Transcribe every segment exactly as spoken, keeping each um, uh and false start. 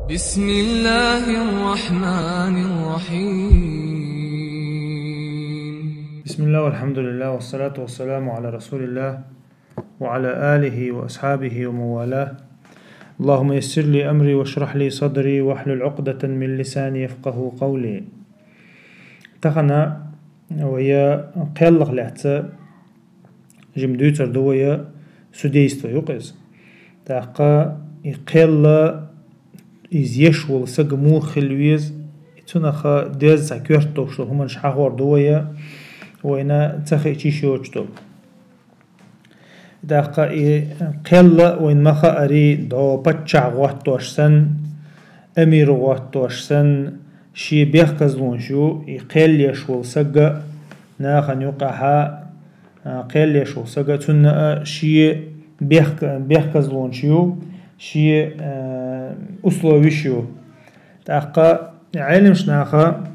بسم الله الرحمن الرحيم. بسم الله والحمد لله والصلاة والسلام على رسول الله وعلى آله وأصحابه ومن والاه. اللهم يسر لي أمري واشرح لي صدري واحلل عقدة من لساني يفقهوا قولي. Тахан вай кхелах лаьца жим дуьйцур ду вай, судейство ю-кх иза. ТӀаккха и кхел, из еш вола саг муха хила веза, цунах доьзна цхьа коьрта долуш долу хӀуманаш хьахор ду вай, вайна ца хиъча йиш йоцуш долу. ТӀаккха и кхел вайна ма хаарий, дӀо паччахь гӀоттош санна, эмир гӀоттош санна, шен бехказлонаш ю, и кхел еш волу саг а нахана юкъахь, а, кхел еш волу саг а, цунна а шен бехк-, бехказлонаш ю, шен, а, условиш ю. ТӀаккха Ӏеламнаха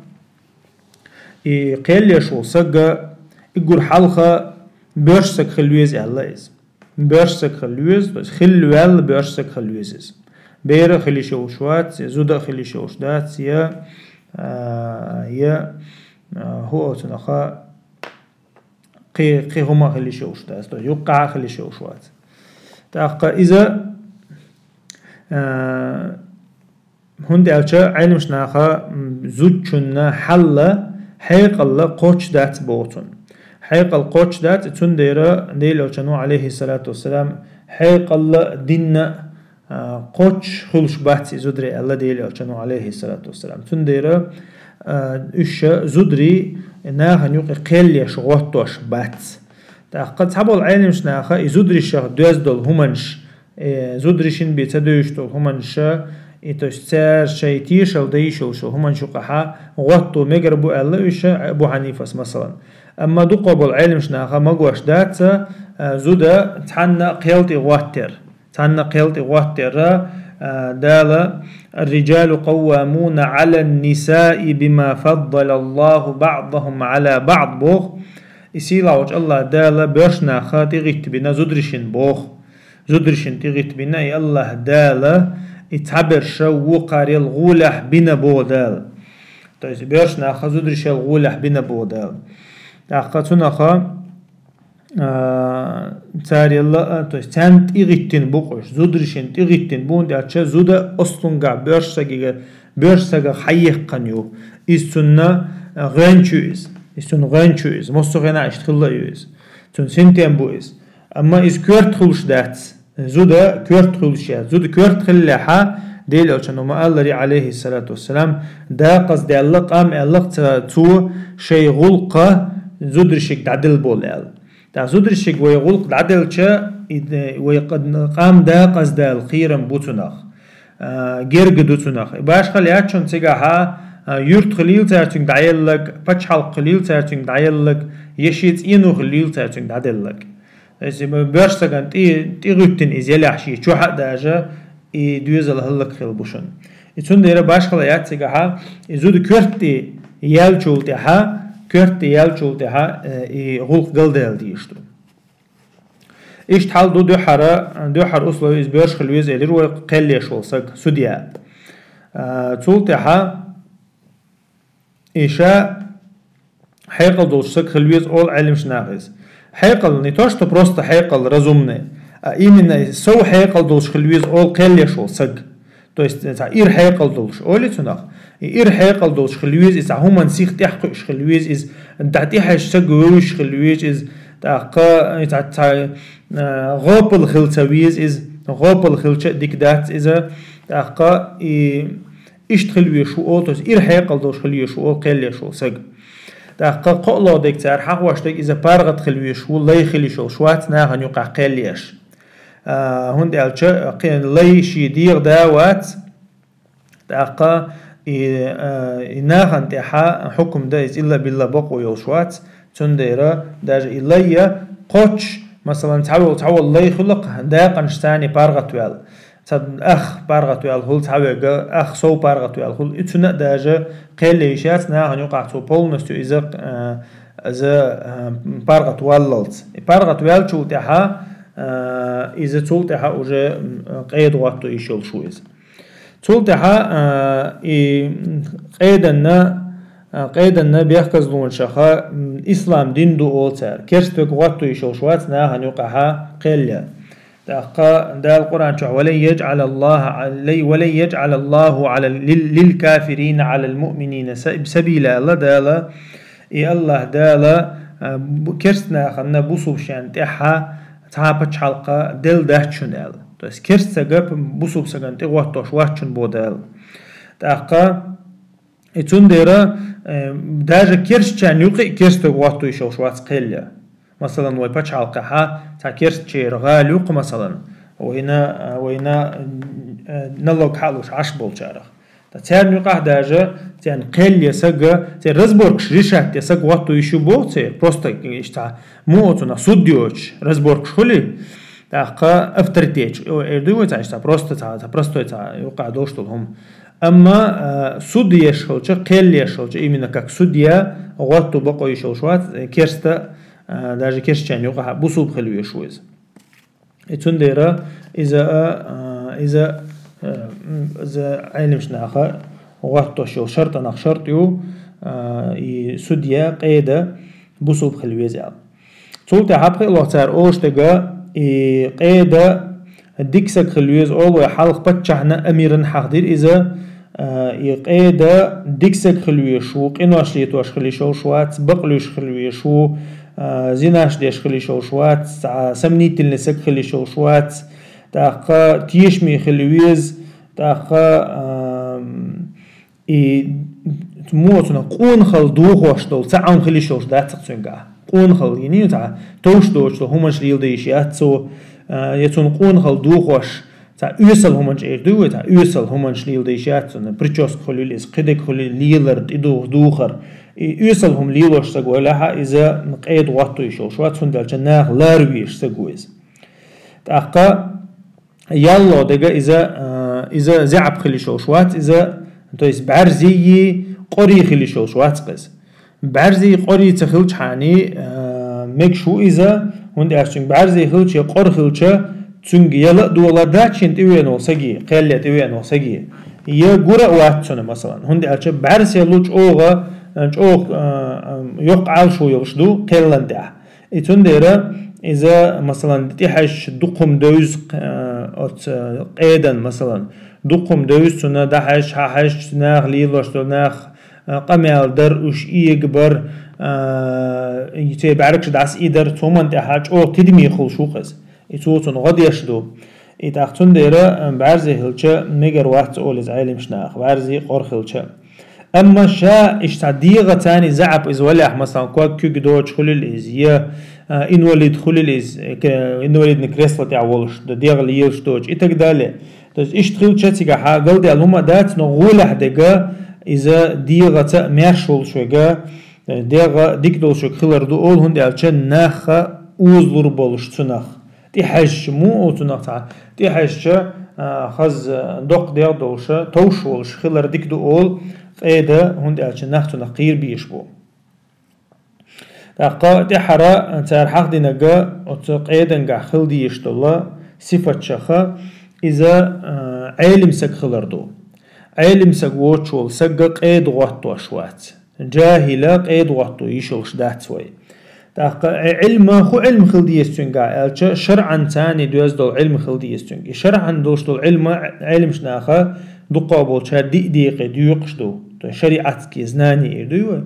и кхел еш волу саг а, и гур хьалха боьрша саг хила веза аьлла иза. Боьрша саг хила веза, то есть хилла ваьлла боьрша саг хила веза иза. Бер а хила йиш йолуш вац, я зуда а хила йиш йолуш дац, я, а, я, а, хӀу оцунаха кхи-, кхин хӀума а хила йиш йолуш дац, то есть юккъахь а хила йиш йолуш вац. ТӀаккха иза, а, ХӀунда аьлча Ӏеламнаха, м, зудчунна хьал а, хьекъал а кхоччуш дац боху цунна. Хьекъал кхоччуш дац, и цундела Делан Элчано, Ӏалайхиссалату вассалам, хьекъал а, дин а, а, кхоччуш хуьлуш бац и зударий аьлла Делан Элчано, Ӏалайхиссалату вассалам. Цундела, а, уьш зударий нахана юкъа кхел еш гӀоттош бац. ТӀаккха цхьаболу Ӏеламнаха и зударшах доьзна долу хӀуманаш, э, зударшна бен ца девзаш долу хӀуманаш, и, то есть цара шайн тешалла дан йиш йолуш йолу хӀуманаш юкъахь гӀотто мегар бу аьлла уьш, Абу Хьанифас, масалан. Амма дукхахболу Ӏеламнаха магош дац, э, зуда цхьанна кхел тӀе гӀоттар. Цхьанна кхел тӀе гӀоттар, э, Дала: «الرجال قوامون على النساء بما فضل الله بعضهم على بعض», боху. И сийлахь волчу АллахӀ Дала боьршнах тӀегӀиттабина зударшна боху. Зударшна тӀегӀиттабина и АллахӀ Дала, и цхьаберш вукхарел гӀолехь бина боху Дала. То есть боьршнах зударшел гӀолехь бина боху Дала. ТӀаккха цунах, а, царел, а, то есть царна тӀегӀиттина бу-кх уьш, зударшна тӀегӀиттина бу, хӀунда аьлча зуда ослунгахь боьрша сагига, боьрша сагах хьаеккхана ю. Иза цунна, а, гӀоьнча ю иза. Иза цунна гӀоьнча ю иза. Массо а хенахь иштта хилла а ю иза. Цунна синтем бу иза. Амма иза коьрта хуьлуш дац. Зуда коьрта хуьлуш яц. Зуда коьрта хиллехьа, Делан Элчано ма-аллара, Ӏалайхиссалату вассалам, дакъаздаьлла, къам аьлла-кх ца-, цо шайн гӀуллакх зударшка дӀаделла боху аьлла. ТӀаккха зударшка вай гӀуллакх дӀаделча, и де-, вай къа-, къам дакъаздала кхерам бу цунах, а, герга ду цунах. И башхалла яц шуна цигахьа, а, юрт хилийла цара цуьнга дӀаелларг, пачхьалкх хилийла цара цуьнга дӀаелларг, я шен цӀено хилийла цара цуьнга дӀаделларг. Если бы боьрша сагана тӀе-, тӀегӀуьттина иза елахь шен чохь а даже, и доьзал хӀаллакьхила бу шуна. И цундела башхалла яц цигахьа, и зуда коьрта тӀе яьллачул тӀаьхьа, коьрта тӀе яьллачул тӀаьхьа, э, и гӀуллакх галдаьлла дезаш ду. Иштта хьал ду дуьххьара, дуьххьара условие иза боьрша хила веза элира вай кхел еш волу саг, судья. А, цул тӀаьхьа и ша хьекъал долуш саг хила веза олу Ӏеламнаха иза. Хьекъал не то, что просто хьекъал разумный, а именно сов хьекъал долуш хила веза олу кхел еш волу саг. То есть, цхьа ира хьекъал долуш, олий цунах? И ира хьекъал долуш хила веза, иза цхьа хӀуманна сих тӀехь кхуьуш хила веза, иза дӀа тӀехьаьжча саг вевзаш хила веза, иза тӀаккха, иза цхьа, а, гӀопал хила ца веза иза, гӀопал хилча а дика дац иза, тӀаккха и иштта хила везаш ву олу, то есть ира хьекъал долуш хила везаш ву олу кхел еш волу саг. ТӀаккха кхоалгӀа дерг цара хьахош дерг иза паргӀат хила везаш ву, лай хила йиш йолуш вац нахана юкъахь кхел еш. А, хӀунда аьлча кхин лай шен дегӀа да вац, тӀаккха и, а, и нахана тӀехьа хьукум дан иза илла-билла бакъо йолуш вац, цундела даже и лай а кхоччуш, масалан, цхьаволу, цхьаволу лай хуьлу-кх дакъанаш царна паргӀат ваьлла. Цхьа ах паргӀат ваьлла хуьлу, цхьаверг ах сов паргӀат ваьлла хуьлу. И цунна а даже кхел е йиш яц, нахана юкъахь цо полностью иза, а, иза, а, паргӀат валлалц. И паргӀат ваьллачул тӀаьхьа, а, иза цул тӀаьхьа уже, м, къеда гӀотто йиш йолуш ву иза. Цул тӀаьхьа, а, и къеданна, а, къеданна бехказлонашха, м, ислам дин ду олу цара. Керста верг гӀоттуш йолуш вац нахана юкъахьа кхел ян. ТӀаккха Дала Къуръан чохь: «Ва лан яжъала Аллаху, ва лан яжъала Аллаху ала лил, лил кафирина ала ал муъминина са-, сабила», аьлла Дала. И Аллах Дала, а, бу-, керста нахана бусулбанашна тӀехьа цхьа пачхьалкх делла дац шуна аьлла. То есть керста сага бусулба сагана тӀе гӀоттош вац шуна боху Дала. ТӀаккха и цундела, э, даже керстачарна юкъа а керста верг гӀоттуш йолуш вац кхел ян. Масалан, вай пачхьалкхехь цхьа керстачеран гӀала ю-кх, масалан, вайна, вайна, э, налог хьалуш Ӏаш болчарах. Ткъа царна юкъахь даже царна кхел ян сага, церан разборкаш решать ян сага гӀоттуш ю боху церан, просто иштта цхьа муха оцунах суд йоцуш разборкаш хуьлий, тӀаккха авторитеташ, ой, эр ду вай цхьа иштта просто цхьа, цхьа простой цхьа юкъахь долуш долу хӀума. Амма, а, суд еш хилча, кхел еш хилча, именно как судья, гӀотту бакъо йиш йолуш вац, э, керста, а, даже керстачарна юкъахь бусулба хила везаш ву иза. И цундела иза, а, а, иза, а, м, иза Ӏеламнаха гӀоттош йолу шартанах шарт ю, а, и судья, къеда бусулба хила веза аьлла. Цул тӀаьхьа пхи а лоха цара олуш дерг, и къеда дика саг хила веза олу вай хьалха паччахьна, амиран хьахдира иза, а, и къеда дика саг хила везаш ву, къинош летош хила йиш йолуш вац, бакълуьйш хила везаш ву, а, зинаш деш хила йиш йолуш вац, цхьа сомнительный саг хила йиш йолуш вац, тӀаккха тешаме хила веза, тӀаккха, ам, и муха оцунах къонахалла дохош долу цхьа Ӏам хила йиш йолуш дац-кх цуьнгахь. Къонахалла йиний цхьа товш доцуш долу хӀуманаш леладе йиш яц цо, а, я цунна къонахалла дохош цхьа оьсал хӀуманаш эр ду вай, цхьа оьсал хӀуманаш леладе йиш яц цунна, прическа хуьлийла иза, кхидерг хуьлийла, лелар, тӀедух-, духар. И оьсал хӀума лелош саг валахь а, иза къеда гӀоттуш йолуш вац, хӀунда аьлча наха лара везаш саг ву иза. ТӀаккха ялло дерг иза, а, иза заьӀап хила йиш йолуш вац, иза, то есть бӀаьрзий, къорий хила йиш йолуш вац-кх иза. БӀаьрзий, къорий ца хилчхьана, а, мегаш ву иза, хӀунда аьлча цуьнга бӀаьрзий хилча я къора хилча, цуьнга яла а долор дац шена тӀевеана волу саге, кхел ян тӀевеана волу саге. Я гур а вац цунна, масалан, хӀунда аьлча бӀаьрса ялу чӀогӀа, а, чӀогӀа, а, а, йоккха Ӏалашо йолуш ду кхелан тӀехь. И цундела иза, масалан, тӀехьаьжча дукха хӀума девза, э, оцу къедан, масалан, дукха хӀума девза цунна дӀахьаьжча, хьахьаьжча, наха лелош долу, наха, э, къамел дар, уьш эгабар, э, и церан бӀаьргаш дӀасаидар, цу хӀуманна тӀехь чӀогӀа тидаме хуьлуш ву-кх иза. И цо цунна гӀо деш ду. И тӀаккха цундела, э, бӀаьрзе хилча мегар вац олу иза Ӏеламнаха, бӀаьрзе, къора хилча. Амма ша иштта дегӀаца цхьаьна заьӀап иза валахь, масалан, ког куьг доцуш хуьлийла иза, я, а, инвалид хуьлийла иза, к-, инвалидный кресло тӀехь волуш, д-, дегӀ лелаш доцуш и так далее. То есть иштта хилча цигахь галдаьлла хӀума а дац, но гӀолехь дерг иза дегӀаца а маьрша волуш верг, дегӀ дика долуш верг хилар ду олу, хӀунда аьлча нах озалур болуш цунах. ТӀехьаьжча, муха оцунах цхьа, тӀехьаьжча, а, хаза доккха дегӀ долуша, товш волуш хилар дика ду олу къеда, хӀунда аьлча нах цунах кхера безаш бу. ТӀаккха тӀаьххьара цара хьахдинарг оцу къедангахь хила дезаш долу сифатех иза, а, Ӏелим саг хилар ду. Ӏелим саг воцуш волу саг къеда гӀоттош вац. Джахила къеда гӀотто йиш йолуш дац вай. ТӀаккха Ӏи-, Ӏилма, хӀун Ӏилма хила деза цуьнгахь аьлча, шарӀан цхьаьна доьзна долу Ӏилма хила деза цуьнга. И шарӀан долуш долу Ӏилма Ӏеламнаха дукхахболчара диъ декъе доькъуш ду. То есть шариатский знание эр ду вай.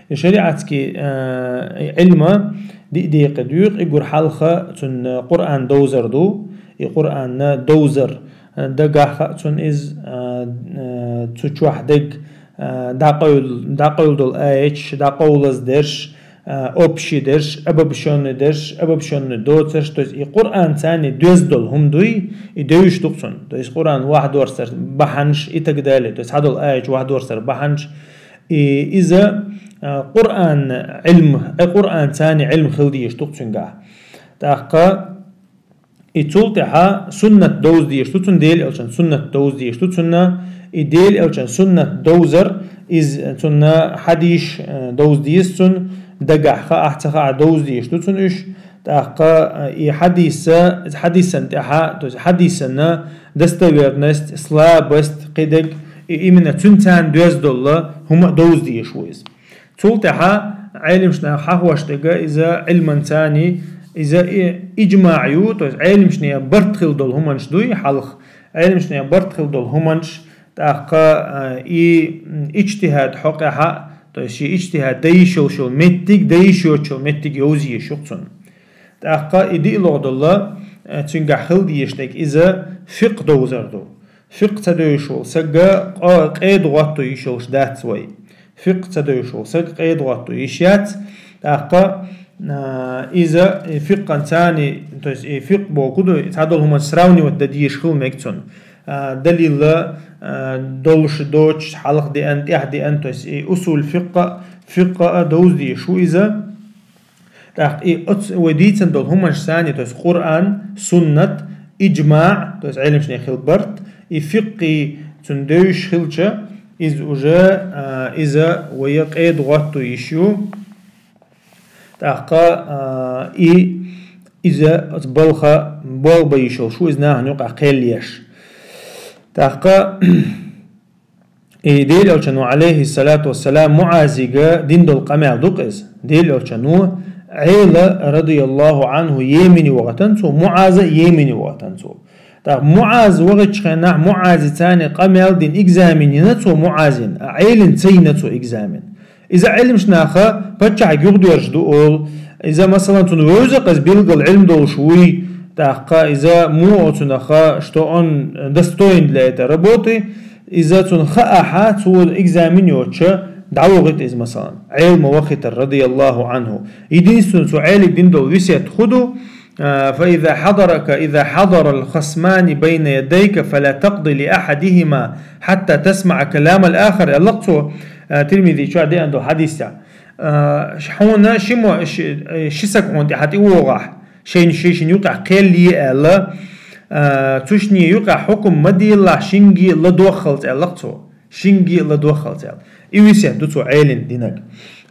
И шариатский, э, Ӏилма диъ декъе доькъу, и гур хьалха цунна Къуръан довзар ду. И Къуръанна довзар, э, дагахь хаьа цунна иза, э, э, цу чохь дерг, а, дӀакъевл-, дӀакъевлла долу аяташ, дӀакъовлаза дерш, а, общий дерш, обобщённый дерш, обобщённый доцарш, то есть и Къуръан цхьаьна доьзна долу хӀума дуй, и девзаш ду-кх цунна. То есть Къуръан вахдорсар бахьанаш и так далее. То есть хьадолу аяташ вахдорсар бахьанаш. И иза, а, Къуръан Ӏилма, э, Къуръан цхьаьна Ӏилма хила дезаш ду-кх цуьнгахь. ТӀаккха И цул тӀаьхьа суннат довза дезаш ду цунна, Дела элчан суннат довза дезаш ду цунна. И Дела элчан суннат довзар, иза цунна хьадисаш, э, довза деза цунна, дагахь хаахь, ца хаахь, довза дезаш ду цунна уьш. ТӀаккха, э, и хьадиса, хьадисан тӀехьа, то есть хьадисана достоверность, слабость, кхидерг, и именно цуьнца доьзна долу хӀума а довза дезаш ву иза. Цул тӀехьа Ӏелимаш наха хьахош дерг иза Ӏилманца, иза и-, иджмаъ ю, то есть Ӏелимашна барт хилла долу хӀуманаш дуй хьалха, Ӏелимашна барт хилла долу хӀуманаш, тӀаккха, а, и, м, иджтихӀад хьокъехьа, то есть шен иджтихӀад дан йиш йолуш йолу меттиг, дан йиш йоцуш йолу меттиг йовза езаш ю-кх цунна. ТӀаккха и диълагӀа долу, а, цуьнгахь хила дезаш дерг иза фикъхӀ довзар ду. ФикъхӀ ца девзаш волу саг къа-, къеда гӀотто йиш йолуш дац вай. ФикъхӀ ца девзаш волу саг къеда гӀотто йиш яц. ТӀаккха, а, иза, и фикъхӀанца, то есть и фикъхӀ бохург ду, цхьадолу хӀуманца сравнивать дан дезаш хила мега цунна. А, далил, а, долуш доцуш, хьалха деана, тӀаьхьа деана, то есть и усул фикъхӀ, фикъхӀ а довза дезаш ву иза. ТӀаккха и оц-, вай дийцина долу хӀуманаш санна, то есть Къуръан, суннат, иджмаъ, то есть Ӏелимашна хилла барт, и фикъхӀ цунна девзаш хилча, иза уже, а, иза вай къеда гӀотто йиш ю. ТӀаккха, а, и иза оцу балха болх бан йиш йолуш ву иза нахана юкъахь кхел еш. ТӀаккха и Делан Элчано, алейхиссалату вассалам, МуӀазига дина долу къамел ду-кх иза. Делан Элчано Ӏела, радияллаху анху, Йемене вахийтина цо, МуӀаза а Йемене вахийтина цо. ТӀаккха МуӀаз вахийтинчу хенахь МуӀазица къамел дина, экзамен йина цо МуӀазина, а Ӏелина ца йина цо экзамен. Иза Ӏелимаш наха паччахье юхадоьрзуш ду олу. Иза, масалан, цунна вевза-кх иза билггал Ӏилма долуш вуй, тӀаккха иза муха оцунах, что он достоин для этой работы, иза цунна хаахьа, цо экзамен йоцуш дӀавохуьйту иза, масалан, Ӏела ма вахийтара, радияллаху анху. Единственное, цо Ӏелига дина долу весет хӀун ду, а, «فإذا حضرك، إذا حضر الخصمان بين يديك فلا تقض لأحدهما حتى تسمع كلام الآخر», аьлла-кх цо, а, Тирмизи чохь деана долу хьадисехь. А, ш-, хьуна ши мо-, ши, э, ши саг хьуна тӀе хьан тӀе вогӀахь, шайна шайшина юкъахь кхел е аьлла, а, цу шинна юкъахь хьукум ма делахь шинге а ладоххалц аьлла-кх цо. Шинге а ладоххалц аьлла. И весет ду цо Ӏелина динарг.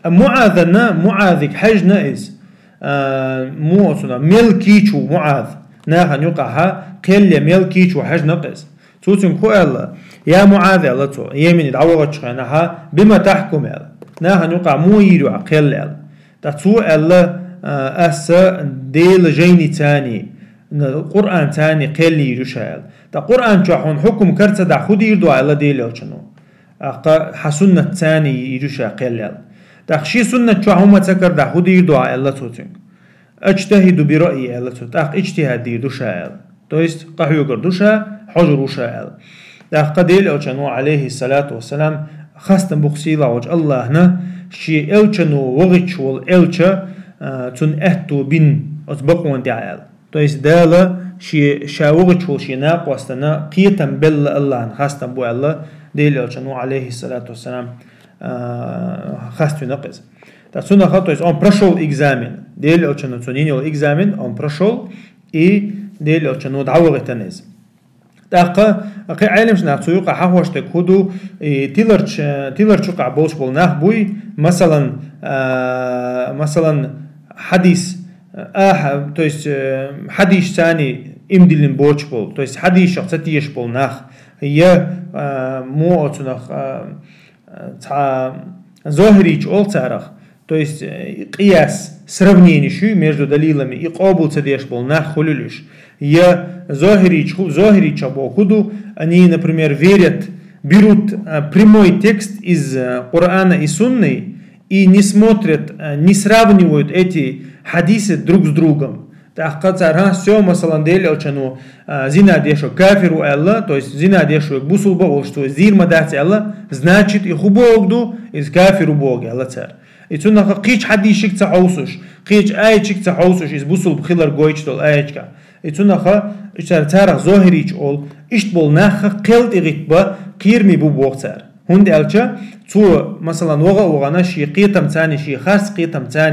А МуӀазана, МуӀазига хьаьжна иза, а, муха цунах, мел кийча ву МуӀаз, нахана юкъахьа кхел е мел кийча ву хьаьжна-кх иза. Цо цуьнга хӀун аьлла? «Я МуӀаз», аьлла цо, Йемене дӀавахачу хенахьа, «بم تحكم», аьлла. Нахана юкъахь муха йийр ю хьан кхел аьлла. ТӀаккха цо аьлла, а, «Аса Делан жайница, Къуръанца кхел йийр ю ша», аьлла. ТӀаккха Къуръан чохь хьуна хьукум кара ца дахь хӀун дийр ду хьан аьлла Делан Элчано. ТӀаккха хьан суннатца йийр ю ша кхел аьлла. ТӀаккха шен суннат чохь хӀума ца кара дахь хӀун дийр ду хьан аьлла цо цуьнга. «أجتهد برأيي», аьлла цо, тӀаккха иджтихӀад дийр ду ша аьлла. То есть, къахьоьгур ду ша, хьожур ву ша аьлла. ТӀаккха Делан Элчано, алейхиссалату вассалам, хастам бу-кх сийлахь волчу Аллахьна, шен Элчано вахийтуш волу Элча, а, цунна аьтто бина оцу бакъонна тӀехь аьлла. То есть, Дала шен, ша вахийтуш волу шен накъостана кхетам белла Аллахьна хастам бу аьлла, Делан Элчано, алейхиссалату вассалам, а, хаставина-кх иза. ТӀаккха цунах, то есть он прошёл экзамен. Делан Элчано цунна йина йолу экзамен, он прошёл, и Делан Элчано дӀавахийтина иза. ТӀаккха кхин Ӏелимаш нах цу юкъахь хьахош дерг хӀун ду, и тиларч-, тиларчу юкъахь болуш болу нах буй, масалан, а, масалан, хьадис, а, то есть, э, хьадисца ийман диллина боцуш болу, то есть хьадисех ца тешаш болу нах, я, а, муха оцунах, а, цхьа зохирийча олу царах, то есть, э, къияс, сравнение шу между далилами, и къобал ца деш болу нах хуьлуьйтуш. Я зохирийча ху-, зохирийча боху хӀун ду, они, например, верят, берут, э, прямой текст из, э, Корана и Сунны и не смотрят, э, не сравнивают эти хадисы друг с другом. ТӀаккха цара, хьа, всё, масалан, Делан Элчано, а, зина деш верг кафир ву аьлла, то есть зина деш верг бусулба а волуш цо зийр ма дац аьлла, значит, и хӀун бохург ду, иза кафир ву бохург аьлла цара. И цунах кхечу хьадисшка ца хьовсуш, кхечу аятшка ца хьовсуш, иза бусулба хилар гойтуш долу аятшка. И цунах, цара, царах зохирийча олу, иштта болу нах кхел тӀе гӀиттабан кхераме бу боху цара. ХӀунда аьлча цо, масалан, ваха а вахана, шен кхетамца, шен харц кхетамца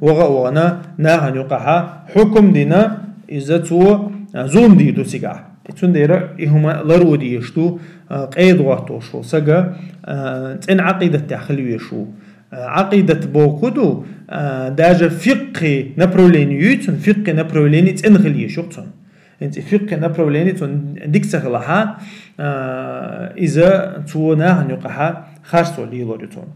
ваха а вахана, нахана юкъахьа хьукум дина, иза цо, а, зулам дийр ду цигахь. И цундела и хӀума лар ву дезаш ду, а, къеда гӀоттош волу сага, а, цӀена Ӏакъидат тӀехь хила везаш ву. Ӏакъидат боху ду, а, даже фикъхи направлени ю цун, фикъхи направлени цӀена хила еш ю цун. ХӀинца и фикъхи направлени цун дика ца хилахьа, а, иза цо нахана юкъахьа харцо лелор ю цун.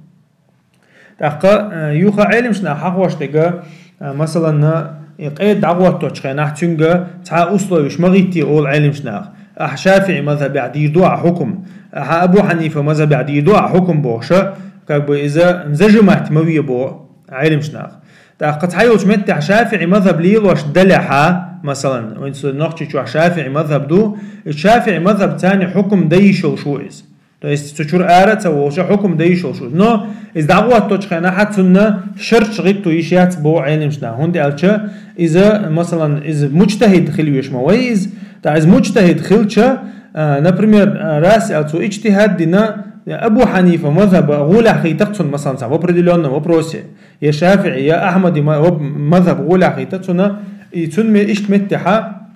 ТӀаккха, а, юха Ӏелимаш наха хьахош дега, а, масалан, и къеда дӀагӀотточу хенахь цуьнга цхьа условиш ма гӀитте олу Ӏелимаш наха. Ахьа ШафиӀи мазхабехь дийр ду ахьа хьукум, ахьа Абу Хьанифа мазхабехь дийр ду ахьа хьукум бохуша, как бы иза зажимать ма ве боху Ӏелимаш наха. ТӀаккха цхьа йолчу меттехь ШафиӀи мазхаб лелош далехьа, масалан, вайн цу Нохчийчохь ШафиӀи мазхаб ду, и ШафиӀи мазхаб царна хьукум дан йиш йолуш ву иза. То есть цу чуьра ара а ца волуша хьукум дан йиш йолуш ву иза. Но иза дӀагӀотточу хенахьа цунна шарт гӀитто йиш яц боху Ӏелимаш наха. ХӀунда аьлча иза, масалан, иза муджтахид хила веш ма вай иза. ТӀаккха иза муджтахид хилча, а, например, а, раз аьлла цо иджтихад дина, Абу Хьанифа мазхаба гӀолехь хийтак цунна, масалан, цхьа в определённом вопросе. Я ШафиӀи, я Ахьмади ма-, вап-, мазхаб гӀолехь хийта цунна, и цунна ме-, иштта меттехьа,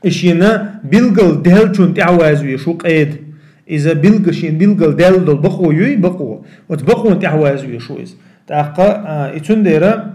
и шена билггал даьллачунна тӀаьхьаваза веш ву къеда. Иза билггал, шена билггал даьлла долу бакъо юй, бакъо. Оцу бакъонна тӀаьхьаваза веш ву иза. ТӀаккха, а, и цундела,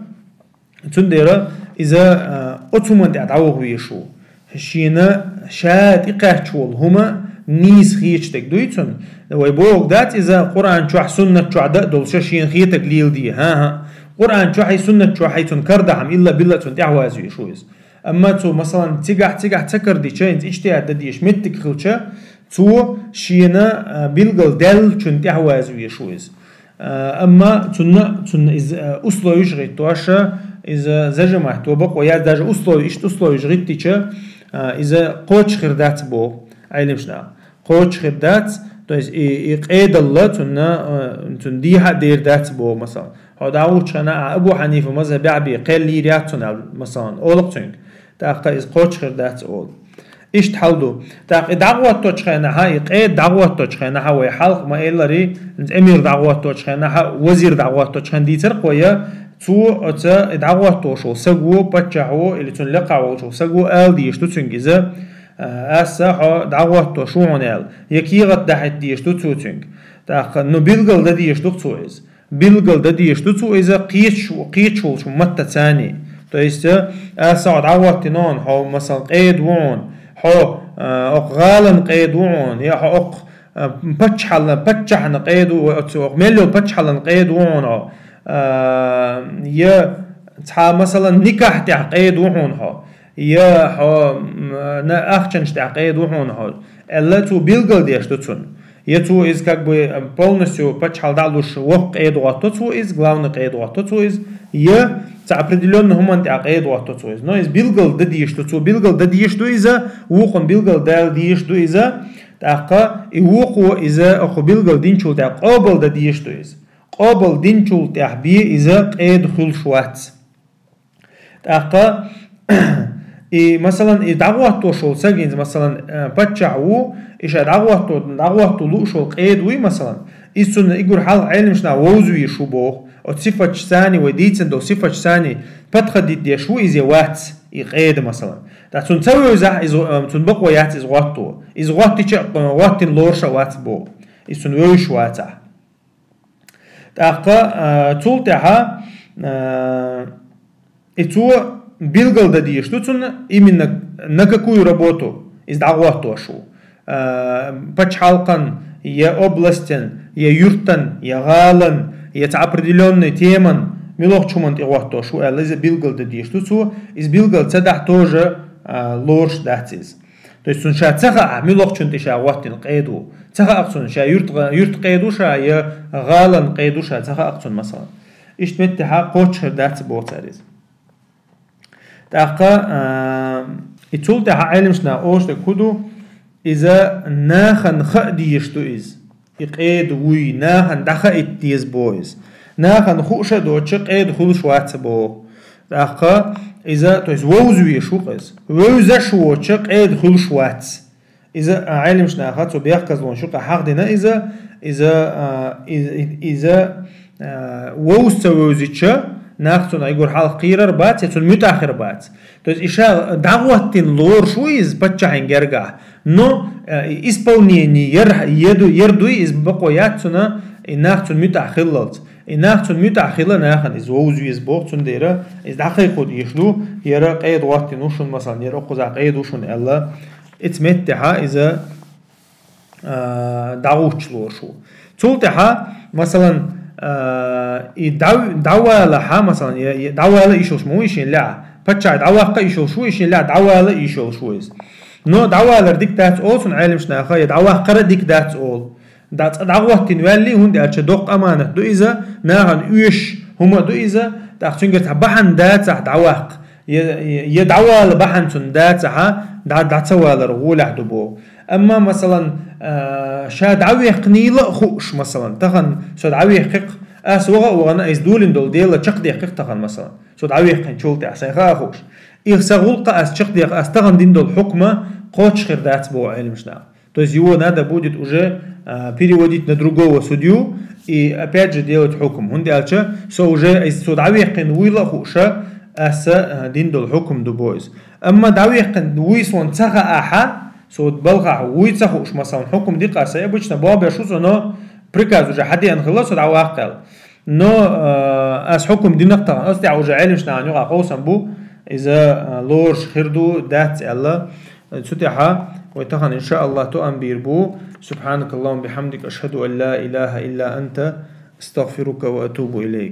цундела иза, а, оцу хӀуманна тӀехь дӀаваха веш ву. Шена ша тӀекхаьчча волу хӀума нийса хеташ дерг дуй цунна. Вай бохург дац иза Къуръан чохь, суннат чохь дан а долуша шена хетаг леладе. ХӀан-хӀа. Къуръан чохь и суннат чохь и цунна кардахьама илла-билла цунна тӀаьхьаваза веш ву иза. Амма цо, масалан, цигахь-цигахь ца кардича, хӀинца иджтихад дан дезаш меттиг хилча, цо шена, а, билггал даьллачунна тӀаьхьаваза веш ву иза. А, амма цунна, цунна иза, а, условиш гӀиттоша, иза зажимать ван бакъо яц, даже условиш, иштта условиш гӀиттича, а, иза кхочуш хир дац боху Ӏелимаш наха. Кхочуш хир дац, то есть и, и къедалла цунна, а, цунна дехьа а дер дац боху, масалан. Хьо дӀагӀучу хенахь Абу Хьанифа мазхабехь бен кхел лийр яц цунна аьлла, масалан, олу-кх цуьнга. ТӀаккха иза кхочуш хир дац олу. Иштта хьал ду. ТӀаккха и дӀагӀотточу хенахьа, и къеда дӀагӀотточу хенахьа вай хьалха ма-, элларий, эмир дӀагӀотточу хенахьа, вазир дӀагӀотточу хенахь дийцар-кх вай, цо оца и дӀагӀоттош волу саго, паччахьо или цунна лекха волчу саго ала дезаш ду цуьнга иза, а, аса хьо дӀагӀоттош ву хьуна аьлла, я кехат дахьийта дезаш ду цо цуьнга. ТӀаккха, ну, билггал дан дезаш ду-кх цо иза. Билггал дан дезаш ду цо иза кхечу-, кхечу волчу маттаца. То есть, а, аса хьо дӀагӀоттина хьуна, хьо, масалан, къеда ву хьуна, хьо, а, окху гӀалан къеда ву хьуна, я хьо окху, а, паччахьалла-, паччахьна къеда ву, оцу окху мел йолу паччахьаллан къеда ву хьуна хьо, а, я цхьа, масалан, никахь тӀехь къеда ву хьуна хьо, я хьо, м, на ахчанаш тӀехь къеда ву хьуна хьо, аьлла, цо билггал деш ду цунна. Я цо иза как бы полностью паччахьалла дӀа а луш, воккха къеда гӀотто цо иза, главный къеда гӀотто цо иза, я цхьа определённый хӀуманна тӀехь къеда гӀотто цо иза. Но иза билггал дан дезаш ду, цо билггал дан дезаш ду иза, вукхунна билггал дала дезаш ду иза, тӀаккха и вукхо иза окху билггал динчул тӀехь къобал дан дезаш ду иза. Къобал динчул тӀехь бен иза къеда хуьлуш вац. ТӀаккха и, масалан, и дӀагӀоттош волу саг, хӀинца, масалан, э, паччахь ву, и ша дӀагӀотто-, дӀагӀотто лууш волу къеда вуй, масалан, иза цунна и гур хьалха Ӏелимаш наха вовза везаш ву боху. Оцу сифаташца вай дийцина долу сифаташца подходить деш ву иза я вац, и къеда, масалан. ТӀаккха цунна ца вевзахь, иза, э, цунна бакъо яц иза гӀотто. Иза гӀоттича, э, гӀоттина лоруш а вац боху. Иза цунна вевзаш вацахь. ТӀаккха, а, цул тӀаьхьа, а, и цо билггал дан дезаш ду цунна, именно на какую работу иза дӀагӀоттош ву. А, пачхьалкхан, я областен, я юьртан, я гӀалан, я цхьа определённый теман, муьлхачу хӀуманна тӀе гӀоттош ву аьлла, иза билггал дан дезаш ду цо, иза билггал ца дахь тоже, а, лоруш дац иза. То есть цунна ша ца хаьа, муьлхачунна тӀе ша гӀоттина къеда ву. Ца хаьа-кх цунна, ша юьрт-, юьртан къеда ву ша, я гӀалан къеда ву ша, ца хаьа-кх цунна, масалан. Иштта меттехьа кхочуш хир дац боху цара иза. ТӀаккха, а, и цул тӀаьхьа Ӏелимаш наха олуш дерг хӀун ду, иза нахана хаа дезаш ду иза. И къеда вуй, нахана дӀахаийта деза боху иза. Нахана хууш а доцуша къеда хуьлуш вац боху. ТӀаккха иза, то есть вовза везаш ву-кх иза. Вевзаш воцуша къеда хуьлуш вац. Иза, а, Ӏелимаш наха цу бехказлонаш юкъа хьахдина иза, иза, а, и-, и-, иза, а, вовза ца вевзича, нах цунах и гур хьалха кхийрар бац, я цунна муьтӀахь хир бац. То есть и ша дӀагӀоттина лоруш ву иза паччахьан гергахь, но, а, и исполнение яр, яду, яр дуй иза бакъо яц цунна, и нах цунна муьтӀахь хиллалц. И нах цунна муьтӀахь хила нахана иза вовза веза боху, цундела иза дӀакхайкхо дезаш ду, яра къеда гӀоттина ву шуна, масалан, яра окхузахь къеда ву шуна аьлла, эца меттехьа иза а, дӀагӀуттуш лоруш ву. Цул тӀаьхьа, масалан, а, и дӀав-, дӀавалахьа, масалан, я, я дӀавала йиш йолуш ма ву и шен лаьа. Паччахье дӀаваккха йиш йолуш ву и шен лаьа, дӀавала йиш йолуш ву иза. Но дӀавалар дика дац олу цунна Ӏеламчу наха, я дӀаваккхара дика дац олу. ДӀа-, цкъа дӀагӀоттина ваьллий, хӀунда аьлча доккха аманат ду иза, нахана оьшуш хӀума ду иза, тӀаккха цуьнгара цхьа бахьана дацахь дӀаваккха. Я, я, я дӀавала бахьана цунна дацахьа, дӀа, дӀа ца валар гӀолехь ду боху. Амма, масалан, а, ша дӀавехкхинийла а хууш, масалан, тахана со дӀавехкхи-кх, ас ваха а вахана, айса долийна долу дела чекхдехкхи-кх тахана, масалан, со дӀавехкхинчул тӀаьхьа сайн хаа хууш. Их сан гӀуллакха ас чекхдеха, ас тахана дина долу хьукма кхоччуш хир дац боху Ӏеламчу наха. То есть его надо будет уже, а, переводить на другого судью и опять же делать хьукм. ХӀунда аьлча со уже, айса со дӀавехкхина вуйла а хууша, аса, а, дина долу хьукм ду боху иза. Амма дӀавехкхина вуй суна ца хаахьа, со балхахь вуй ца хууш, масалан, хьукм ди-кх аса, обычно боху беш ву со, но приказ уже хьадеана хилла со дӀаваккха аьлла. Но, а, ас хьукм дина-кх тахана, ас тӀехь уже Ӏеламчу нахана юкъахь къовсам бу, иза, а, лоруш хир ду, дац аьлла. Цу тӀехьа вай тахана, иншааллахӀ, тоам бийр бу. سبحانك اللهم وبحمدك، أشهد أن لا إله إلا أنت، أستغفرك وأتوب إليك.